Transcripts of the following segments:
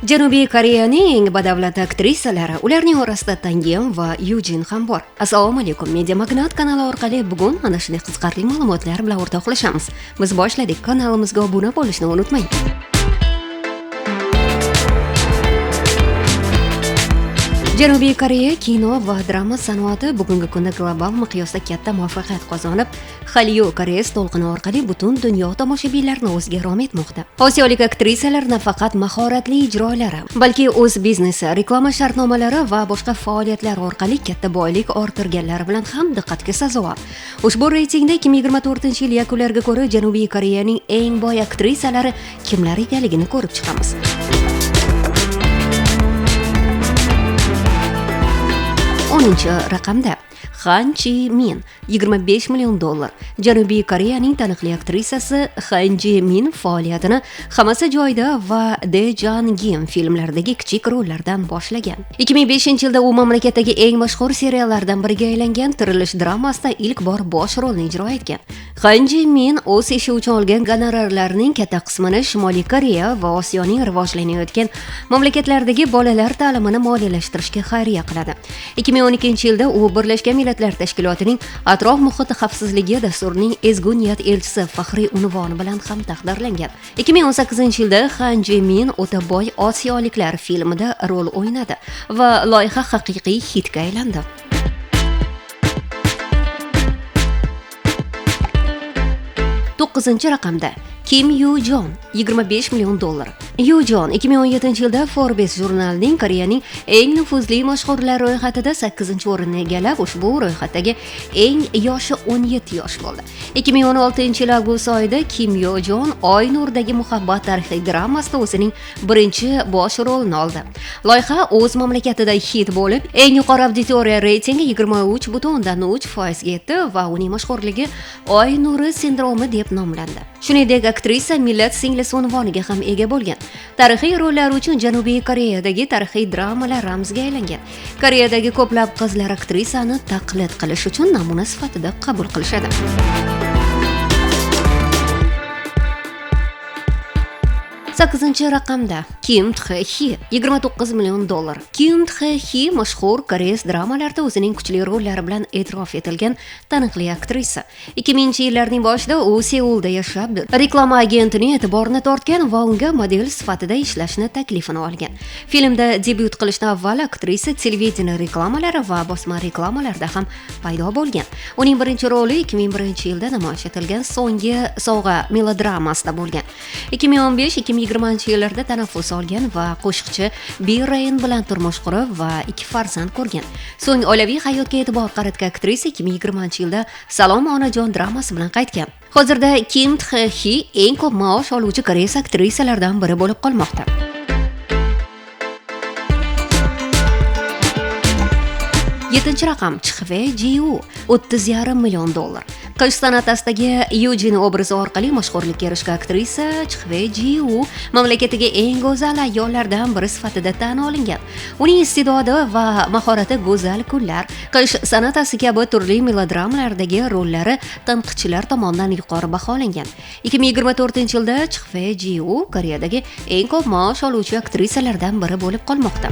Janubiy Koreyaning eng badavlat aktrisalari, ularning orasida Tangem va Yujin ham bor. Assalomu alaykum, Media Magnat kanali orqali bugun ana shunday qiziqarli ma'lumotlar bilan o'rtoqlashamiz. Biz boshladik, kanalimizga obuna bo'lishni unutmang. Janubiy Koreya kino va drama sanoati bugungi kunda global miqyosda katta muvaffaqiyat qozonib, Hallyu koreys to'lqini orqali butun dunyo tomoshabinlarini o'ziga rom etmoqda. Osiyolik aktrisalar nafaqat mahoratli ijrolari, balki o'z biznesi, reklama shartnomalari va boshqa faoliyatlar orqali katta boylik orttirganlari bilan ham diqqatga sazovor. Ushbu reytingda 2024-yil yakunlariga ko'ra Janubiy Koreyaning eng boy aktrisalari kimlar ekanligini ko'rib chiqamiz. Raqamda Han Ji Min 25 million dollar. Janubiy Koreyaning taniqli aktrisasi Han Ji Min faoliyatini Hammasi joyida va De Jan Gim filmlaridagi kichik rollardan boshlagan. 2005-yilda u mamlakatdagi eng mashhur seriallardan biriga aylangan Tirilish dramasida ilk bor bosh rolni ijro etgan. Han Ji Min o'z ishi uchun olgan gonorarlarning katta qismini Shimoliy Koreya va Osiyoning rivojlanayotgan mamlakatlaridagi bolalar ta'limini moliyalashtirishga xayriya qiladi. 2012-yilda u Birlashgan Millatlar Tashkilotining atrof muhiti xavfsizligi dasturining ezgu niyat elchisi faxriy unvoni bilan ham taqdirlangan. 2018-yilda Han Ji Min O'ta boy osiyoliklar filmida rol o'ynadi va loyiha haqiqiy hitga aylandi. Raqamda Kim Yu Jon 25 million dollar. Yu Jon 2017-yilda Forbes jurnalining Koreyaning eng nufuzli mashhurlar ro'yxatida 8-o'rinni egallab, ushbu ro'yxatdagi eng yoshi 17 yosh bo'ldi. 2016-yil avgust oyida Kim Yu Jon Oy nuridagi muhabbat tarixiy dramasida o'zining birinchi bosh rolini oldi. Loyiha o'z mamlakatida hit bo'lib, eng yuqori auditoriya reytingi 23,3% ga yetdi va uning mashhurligi Oy nuri sindromi deb nomlandi. Shuningdek, aktrisa millat singlisi unvoniga ham ega bo'lgan. Tarixiy rollar uchun Janubiy Koreyadagi tarixiy dramalar ramziga aylangan. Koreyadagi ko'plab qizlar aktrisani taqlid qilish uchun namuna sifatida qabul qilishadi. Raqamda Kim Txe Hee 29 million dollar. Kim Txe Hee mashhur koreys dramalarida o'zining kuchli rollari bilan e'tirof etilgan taniqli aktrisa. 2000-yillarning boshida u Seulda yashab, reklama agentining e'tiborini tortgan va unga model sifatida ishlashni taklifini olgan. Filmda debyut qilishdan avval aktrisa televideniye reklamalari va bosma reklamalarda ham paydo bo'lgan. Uning birinchi roli 2001-yilda namoyish etilgan So'nggi sovg'a melodramasida bo'lgan. 2015-2020 yillarda tanaffus olgan va qo'shiqchi Bi Rain bilan turmush qurib va 2 farzand ko'rgan. So'ng oilaviy hayotga e'tibor qaratgan aktrisa 2020-yilda Salom onajon dramasi bilan qaytgan. Hozirda Kim Txe Hee eng ko'p maosh oluvchi koreys aktrisalaridan biri bo'lib qolmoqda. Raqam Chxve Ji-woo 30,5 million dollar. Qish san'atasidagi Yujin obrazi orqali mashhurlikka erishgan aktrisa Chxve Ji-woo mamlakatdagi eng go'zal ayollardan biri sifatida tan olingan. Uning iste'dodi va mahorati go'zal kunlar, Qish san'atasi kabi turli melodramalardagi rollari tanqidchilar tomonidan yuqori baholangan. 2024-yilda Chxve Ji-woo Koreyadagi eng ko'p maosh oluvchi aktrisalardan biri bo'lib qolmoqda.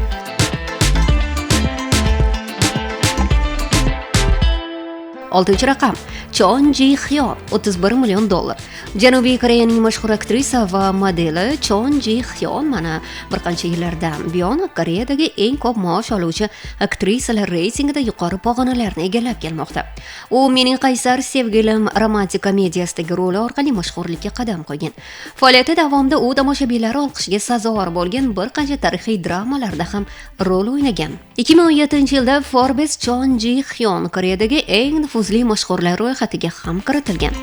Raqam Chon Ji Hyon 31 million dollar. Janubiy Koreyaning mashhur aktrisa va modeli Chon Ji Hyon mana bir qancha yillardan buyon Koreyadagi eng ko'p maosh oluvchi aktrisalar reytingida yuqori pog'onalarni egallab kelmoqda. U Mening qaysar sevgilim romantik komediyasidagi roli orqali mashhurlikka qadam qo'ygan. Faoliyati davomida u tomoshabinlar olqishiga sazovor bo'lgan bir qancha tarixiy dramalarda ham rol o'ynagan. 2017-yilda Forbes Chon Ji Hyon Koreyadagi eng nufuzli mashhurlar ro'yxatiga ham kiritilgan.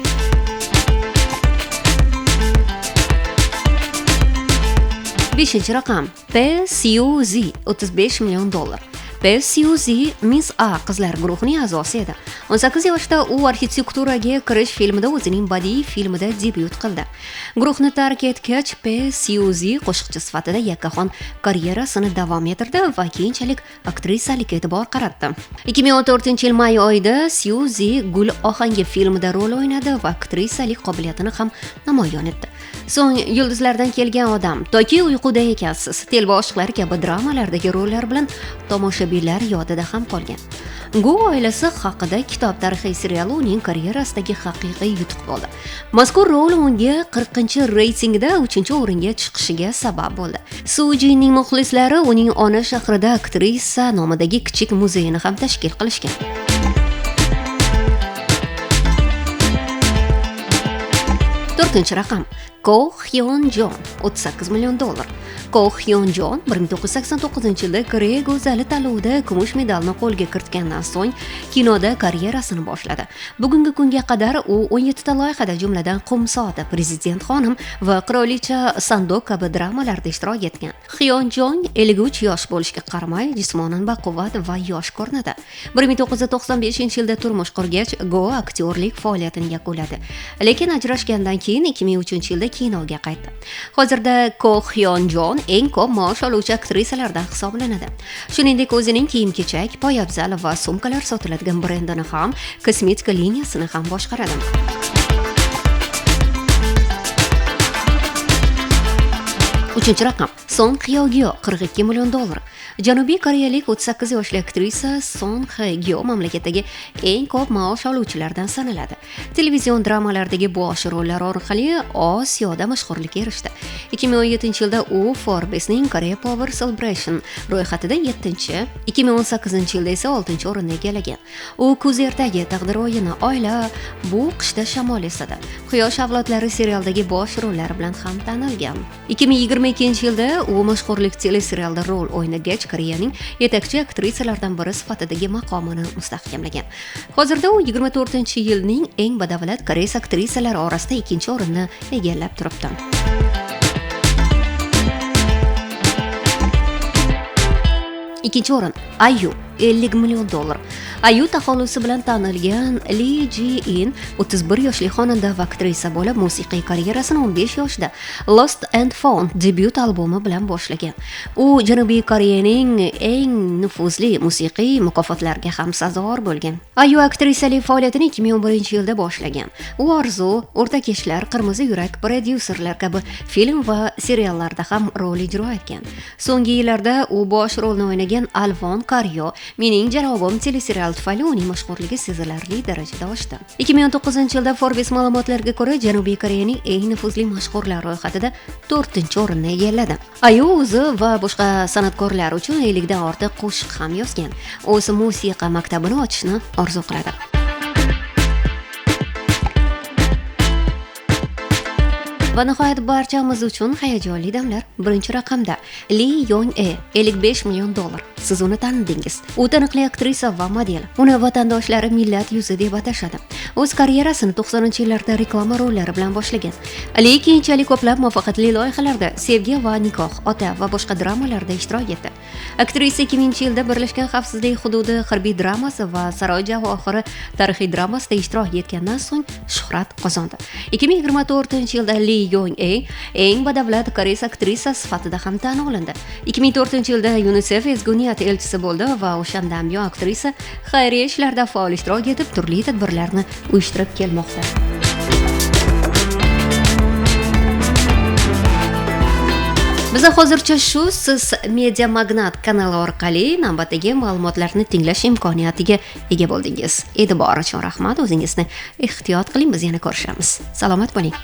Raqam P. Syu Zi 35 million dollar. P. P Syuzi Miss A qizlar guruhining a'zosi edi. 18 yoshida u arxitekturaga kirish filmida o'zining badiiy filmida debyut qildi. Guruhni tark etgach, P Syuzi qo'shiqchi sifatida yakkaxon karyerasini davom ettirdi va keyinchalik aktrisalikka e'tibor qaratdi. 2014-yil may oyida Syuzi Gul ohangi filmida rol o'ynadi va aktrisalik qobiliyatini ham namoyon etdi. So'ng Yulduzlardan kelgan odam, Toki uyquda ekansiz, Telba oshiqlar kabi dramalardagi rollar bilan tomoshabinlar yodida ham qolgan. Gu oilasi haqida kitob tarixiy seriali uning karyerasidagi haqiqiy yutuq bo'ldi. Mazkur rol unga 40-reytingda 3-o'ringa chiqishiga sabab bo'ldi. Sujinning muxlislari uning ona shahrida aktrisa nomidagi kichik muzeyini ham tashkil qilishgan. To'rtinchi raqam Ko Hyon Jon, 38 million dollar. Ko Hyon Jon 1989-yilda Koreya go'zali tanlovida kumush medalni qo'lga kiritgandan so'ng kinoda karyerasini boshladi. Bugungi kunga qadar u 17 ta loyihada, jumladan Qum soati, Prezident xonim va Qirolicha Sandok kabi dramalarda ishtirok etgan. Hyon Jon 53 yosh bo'lishiga qaramay, jismonan baquvvat va yosh ko'rinadi. 1995-yilda turmush qurgach, Go aktyorlik faoliyatini yakunladi. Lekin ajrashgandan keyin 2003-yilda kinoga qaytdi. Hozirda Ko Hyon Jon eng ko'p maosh oluvchi aktrisalardan hisoblanadi. Shuningdek, o'zining kiyim-kechak, poyabzal va sumkalar sotiladigan brendini ham, kosmetika liniyasini ham boshqaradi. Uchinchi raqam Son Hye Kyo, 42 million dollar. Janubiy koreyalik 38 yoshli aktrisa Son Hye Kyo mamlakatdagi eng ko'p maosh oluvchilardan sanaladi. Televizion dramalardagi bosh rollar orqali Osiyoda mashhurlikka erishdi. 2017-yilda u Forbes'ning Korea Power Celebration ro'yxatida 7-chi, 2018-yilda esa 6-o'rinni egallagan. U Kuz ertagi, Taqdir o'yini, Oila, Bu qishda shamol esadi, Quyosh avlodlari serialidagi bosh rollar bilan ham tanilgan. 2022-yilda u mashhurlik teleserialda rol o'ynagach, Koreyaning yetakchi aktrisalaridan biri sifatidagi maqomini mustahkamlagan. Hozirda u 24-yilning eng badavlat koreys aktrisalari orasida 2-o'rinni egallab turibdi. Ikkinchi o'rin Ayu, 50 million dollar. Ayu taxallusi bilan tanilgan Lee Ji-in 31 yoshli xonanda va aktrisa bo'lib, musiqiy karyerasini 15 yoshida Lost and Found debyut albomi bilan boshlagan. U Janubiy Koreyaning eng nufuzli musiqiy mukofotlariga ham sazovor bo'lgan. Ayu aktrisalik faoliyatini 2011-yilda boshlagan. U Orzu, O'rtakeshlar, Qirmizi yurak, Prodyuserlar kabi film va seriallarda ham rol ijro etgan. So'nggi yillarda u bosh rolni o'ynagan Alvon Karyo, Mening janobim teleserial tufayli uning mashhurligi sezilarli darajada oshdi. 2019-yilda Forbes ma'lumotlariga ko'ra, Janubiy Koreyaning eng nufuzli mashhurlar ro'yxatida 4-o'rinni egalladi. Ayu o'zi va boshqa san'atkorlar uchun 50 dan ortiq qo'shiq ham yozgan. O'zi musiqa maktabini ochishni orzu qiladi. Va nihoyat barchamiz uchun hayajonli damlar. Birinchi raqamda Li Yong E, 55 million dollar. Siz uni tanidingiz. U taniqli aktrisa va model. Uni vatandoshlari millat yuzi deb atashadi. O'z karyerasini 90-yillarda reklama rollari bilan boshlagan. Li keyinchalik ko'plab muvaffaqiyatli loyihalarda, Sevgi va nikoh, Ota va boshqa dramalarda ishtirok etdi. Aktrisa 2000-yilda Birlashgan xavfsizlik hududi harbiy dramasi va Saroy javohiri tarixiy dramasida ishtirok etgandan so'ng shuhrat qozondi. 2024-yilda Li Yong E eng badavlat koreys aktrisa sifatida ham tan olindi. 2004-yilda UNICEF ezgu niyat elchisi bo'ldi va o'shandan buyon aktrisa xayriya ishlarida faol ishtirok etib, turli tadbirlarni uyushtirib kelmoqda. Biza hozircha shu, siz Media Magnat kanali orqali navbatdagi ma'lumotlarni tinglash imkoniyatiga ega bo'ldingiz. E'tibor uchun rahmat. O'zingizni ehtiyot qiling, biz yana ko'rishamiz. Salomat bo'ling.